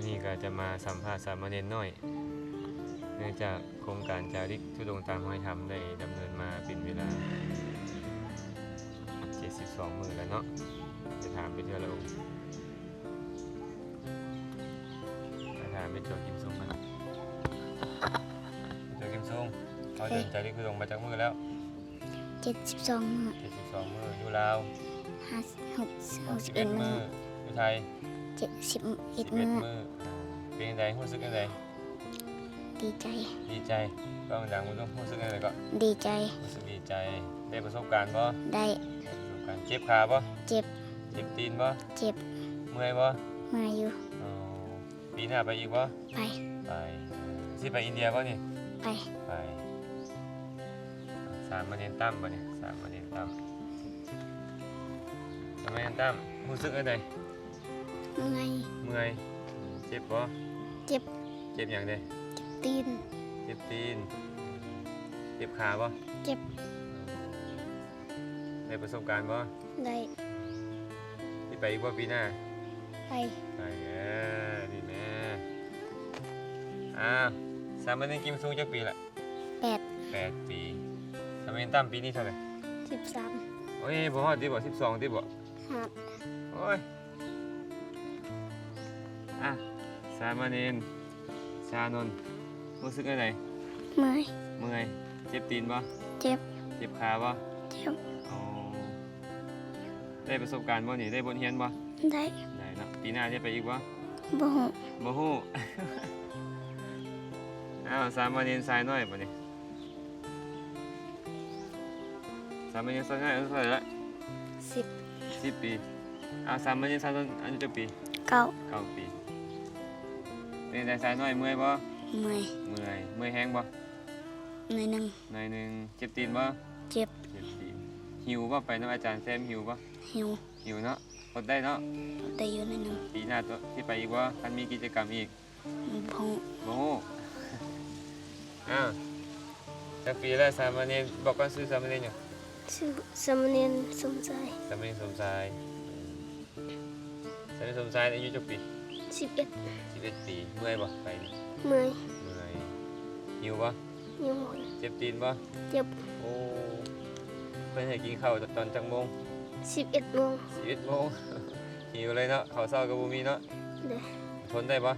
ນີ້ກໍຈະມາສຳພາດສາມະເນນນ້ອຍ ເນື່ອງຈາກໂຄງການຈາລິກທຸດົງຕາມຮອຍທຳໄດ້ດຳເນີນມາເປັນເວລາເຈັດສິບສອງມື້ແລ້ວເນາະ. ຈະຖາມໄປເທື່ອລະອົງ. ມາຖາມແມ່ນໂຈກິມຊຸງກ່ອນ. ແມ່ນໂຈກິມຊຸງ, ເຮົາເດີນຈາລິກທຸດົງມາຈັກມື້ແລ້ວ? ເຈັດສິບສອງມື້. ເຈັດສິບສອງມື້. ຢູ່ລາວ? ຫ້າ ຫົກ ຫົກສິບເອັດມື້. ຢູ່ໄທ? ເຈັດສິບເອັດມື້. ເປັນຈັ່ງໃດ? ຮູ້ສຶກຈັ່ງໃດ? ດີໃຈ. ດີໃຈ. ເວົ້າດັງໆ ເບິ່ງດູ. ຮູ້ສຶກຈັ່ງໃດເກາະ? ດີໃຈ. ຮູ້ສຶກດີໃຈ. ໄດ້ປະສົບການບໍ່? ໄດ້. ໄດ້ປະສົບການ. ເຈັບຂາບໍ່? ເຈັບ. ເຈັບຕີນບໍ່? ເຈັບ. ເມື່ອຍບໍ່? ເມື່ອຍຢູ່. ອໍ. ປີໜ້າໄປອີກບໍ່? ໄປ. ໄປ. ຊິໄປອິນເດຍບໍ່ນີ້? ໄປ. ໄປ. ສາມະເນນຕັ້ມບັດນີ້. ສາມະເນນຕັ້ມ. ສາມະເນນຕັ້ມ ຮູ້ສຶກແນວໃດ? ເມື່ອຍ. ເມື່ອຍ. ເຈັບບໍ່? ເຈັບ. ເຈັບຫຍັງເດ? ເຈັບຕີນ. ເຈັບຕີນ. ເຈັບຂາບໍ່? ເຈັບ. ໄດ້ປະສົບການບໍ່? ໄດ້. ຊິໄປອີກບໍ່ປີໜ້າ? ໄປ. ໄປ. ເອີ ນີ້ແມ່. ອ້າວ ສາມະເນນກິມຊຸງຈັກປີລະ? ແປດ. ແປດປີ. ສາມະເນນຕັ້ມປີນີ້ເທົ່າໃດ? ສິບສາມ. ໂອ້ຍ ບໍ່ຮອດຕິບໍ່? ສິບສອງຕິບໍ່? ຮອດ. ໂອ້ຍ. ອ່ະ ສາມະເນນຊານົນ ຮູ້ສຶກແນວໃດ? ເມື່ອຍ. ເມື່ອຍ. ເຈັບຕີນບໍ່? ເຈັບ. ເຈັບຂາບໍ່? ເຈັບ. ອໍ. ໄດ້ປະສົບການບໍ່ນີ້? ໄດ້ບົດຮຽນບໍ່? ໄດ້. ໄດ້ເນາະ. ປີໜ້າຈະໄປອີກບໍ່? ບໍ່ຮູ້. ບໍ່ຮູ້. ອ້າວ ສາມະເນນຊາຍນ້ອຍບັດນີ້. ສາມະເນນຊາຍນ້ອຍອາຍຸເທົ່າໃດລະ? ສິບ. ສິບປີ. ອ້າວ ສາມະເນນຊາຍນ້ອຍອາຍຸຈັກປີ? ເກົ້າ. ເກົ້າປີ. ເປັນຈັ່ງໃດຊາຍນ້ອຍ ເມື່ອຍບໍ່? ເມື່ອຍ. ເມື່ອຍ. ເມື່ອຍແຮງບໍ່? ໜ້ອຍໜຶ່ງ. ໜ້ອຍໜຶ່ງ. ເຈັບຕີນບໍ່? ເຈັບ. ເຈັບຕີນ. ຫິວບໍ່? ໄປນຳອາຈານແຊມຫິວບໍ່? ຫິວ. ຫິວເນາະ. ອົດໄດ້ເນາະ. ໄດ້ຢູ່ໜ້ອຍໜຶ່ງ. ປີໜ້າໂຕຊິໄປອີກບໍ່ ຄັນມີກິດຈະກຳອີກ? ບໍ່ຮູ້. ບໍ່ຮູ້. ອ້າວ ຈັກປີແລ້ວສາມະເນນ? ບອກກ່ອນ ຊື່ສາມະເນນຫຍັງ? ຊື່ສາມະເນນສົມຊາຍ. ສາມະເນນສົມຊາຍ. ສາມະເນນສົມຊາຍອາຍຸຈັກປີ? ສິບເອັດ. ສິບເອັດປີ. ເມື່ອຍບໍ່ໄປນີ້? ເມື່ອຍ. ເມື່ອຍ. ຫິວບໍ່? ຫິວ. ເຈັບຕີນບໍ່? ເຈັບ. ໂອ້ ເພິ່ນໃຫ້ກິນເຂົ້າຕອນຈັກໂມງ? ສິບເອັດໂມງ. ສິບເອັດໂມງ. ຫິວເລີຍເນາະ. ເຂົ້າເຊົ້າກໍບໍ່ມີເນາະ. ໂດຍ. ທົນໄດ້ບໍ່?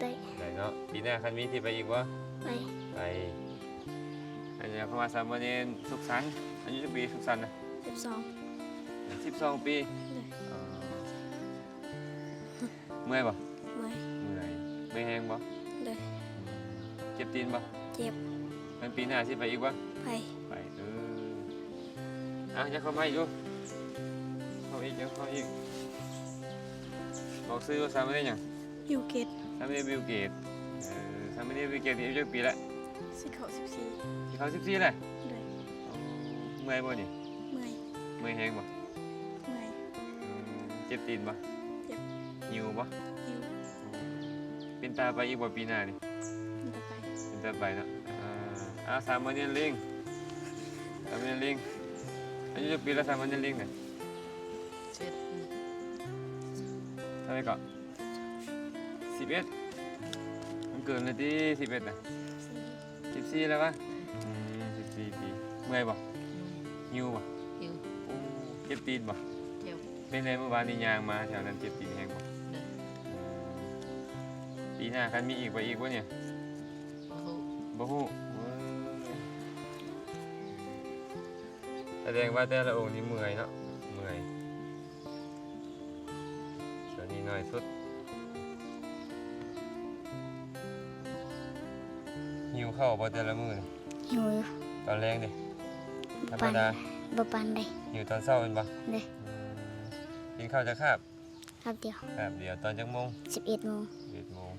ໄດ້. ໄດ້ເນາະ. ປີໜ້າຄັນມີຊິໄປອີກບໍ່? ໄປ. ໄປ. ອັນນີ້ເຂົາວ່າສາມະເນນສຸກສັນ. ອາຍຸຈັກປີສຸກສັນນະ? ສິບສອງ. ສິບສອງປີ. ໂດຍ. ອໍ. ເມື່ອຍບໍ່? ເມື່ອຍ. ເມື່ອຍ. ເມື່ອຍແຮງບໍ່? ໂດຍ. ເຈັບຕີນບໍ່? ເຈັບ. ມັນປີໜ້າຊິໄປອີກບໍ່? ໄປ. ໄປ. ເອີ. ອ່ະ ຍັງເຂົ້າມາອີກຢູ່. ເຂົ້າອີກ ຍັງເຂົ້າອີກ. ບອກຊື່ສາມະເນນຫຍັງ? ບິວເກດ. ສາມະເນນບິວເກດ. ເອີ ສາມະເນນບິວເກດນີ້ອາຍຸຈັກປີລະ? ຊິເຂົ້າສິບສີ່. ຊິເຂົ້າສິບສີ່ແລ້ວ? ໂດຍ. ອໍ. ເມື່ອຍບໍ່ນີ້? ເມື່ອຍ. ເມື່ອຍແຮງບໍ່? ເມື່ອຍ. ອືມ. ເຈັບຕີນບໍ່? ເຈັບ. ຫິວບໍ່? ຫິວ. ເປັນຕາໄປອີກບໍ່ປີໜ້ານີ້? ເປັນຕາໄປ. ເປັນຕາໄປເນາະ. ອ່າ ອ່າ ສາມະເນນລິງ ສາມະເນນລິງ ອາຍຸຈັກປີລະສາມະເນນລິງນະ? ສິບເອັດ. ເທົ່າໃດເກາະ? ສິບເອັດ. ມັນເກີນແລ້ວຕິ ສິບເອັດນະ? ສິບສີ່ແລ້ວວະ? ອືມ ສິບສີ່ປີ. ເມື່ອຍບໍ່? ຫິວບໍ່? ຫິວ. ໂອ້ ເຈັບຕີນບໍ່? ເຈັບ. ເປັນໃດມື້ວານນີ້ຍ່າງມາແຖວນັ້ນເຈັບຕີນແຮງບໍ່? ປີໜ້າຄັນມີອີກ ໄປອີກບໍ່ນີ້? ບໍ່ຮູ້. ບໍ່ຮູ້. ເອີ ສະແດງວ່າແຕ່ລະອົງນີ້ເມື່ອຍເນາະ. ເມື່ອຍ. ໂຕນີ້ໜ້ອຍສຸດ. ຫິວເຂົ້າບໍ່ແຕ່ລະມື້ນີ້? ຫິວຢູ່. ຕອນແລງເດ? ທຳມະດາ. ບໍ່ປານໃດ. ຫິວຕອນເຊົ້າແມ່ນບໍ່? ໂດຍ. ອືມ. ກິນເຂົ້າຈັກຄາບ? ຄາບດຽວ. ຄາບດຽວ. ຕອນຈັກໂມງ? ສິບເອັດໂມງ. ສິບເອັດໂມງ.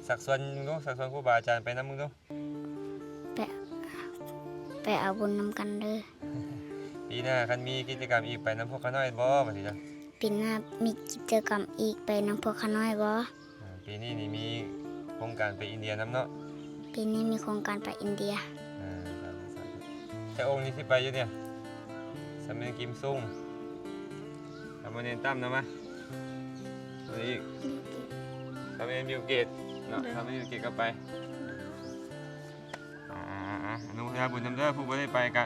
ຊັກຊວນເບິ່ງດູ ຊັກຊວນຄູບາອາຈານໄປນຳເບິ່ງດູ. ໄປ ໄປເອົາບຸນນຳກັນເດີ. ປີໜ້າຄັນມີກິດຈະກຳອີກ ໄປນຳພວກຂ້ານ້ອຍບໍ່? ວ່າຊີ້ນະ. ປີໜ້າມີກິດຈະກຳອີກ ໄປນຳພວກຂ້ານ້ອຍບໍ່? ເອີ ປີນີ້ນີ້ມີໂຄງການໄປອິນເດຍນຳເນາະ. ປີນີ້ມີໂຄງການໄປອິນເດຍ. ເອີ ສາທຸ ສາທຸ. ແຕ່ອົງນີ້ຊິໄປຢູ່ເດ? ສາມະເນນກິມຊຸງ ສາມະເນນຕັ້ມນຳມາ. ມາອີກ. ສາມະ ແມ່ນບິວເກດເນາະ ໂດຍ ຖ້າແມ່ນບິວເກດກໍໄປ. ອ່າໆໆ ອະນຸໂມທະນາບຸນນຳເດີ. ຜູ້ບໍ່ໄດ້ໄປກະ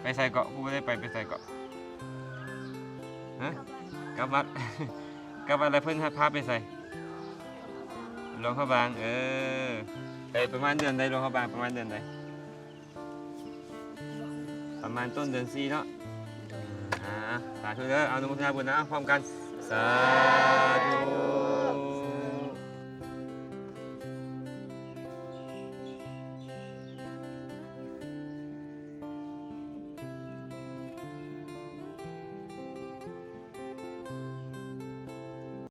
ໄປໃສເກາະ? ຜູ້ບໍ່ໄດ້ໄປໄປໃສເກາະ? ຮະ? ກັບວັດ ກັບວັດ ແລ້ວເພິ່ນພາໄປໃສ? ຫຼວງພະບາງ. ເອີ ໄປປະມານເດືອນໃດ? ຫຼວງພະບາງປະມານເດືອນໃດ? ປະມານຕົ້ນເດືອນສີ່ເນາະ. ໂດຍ ອ່າ ສາທຸເດີ. ອະນຸໂມທະນາບຸນນະ ພ້ອມກັນ ສາທຸ.